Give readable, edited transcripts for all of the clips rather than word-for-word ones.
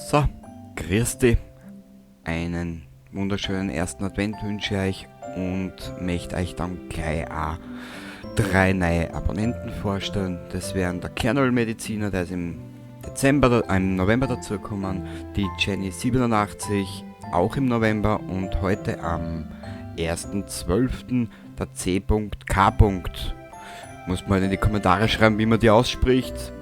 So, grüß di. Einen wunderschönen ersten Advent wünsche ich euch und möchte euch dann gleich auch drei neue Abonnenten vorstellen. Das wären der Kernölmediziner, der ist im Dezember, im November dazugekommen, die Jenny87 auch im November und heute am 1.12. Der C.K. Muss mal in die Kommentare schreiben, wie man die ausspricht.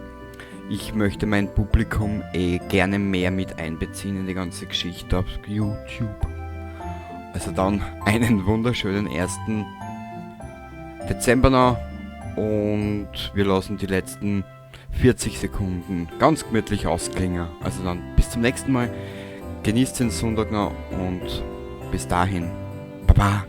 Ich möchte mein Publikum eh gerne mehr mit einbeziehen in die ganze Geschichte auf YouTube. Also dann einen wunderschönen 1. Dezember noch und wir lassen die letzten 40 Sekunden ganz gemütlich ausklingen. Also dann bis zum nächsten Mal. Genießt den Sonntag noch und bis dahin. Baba.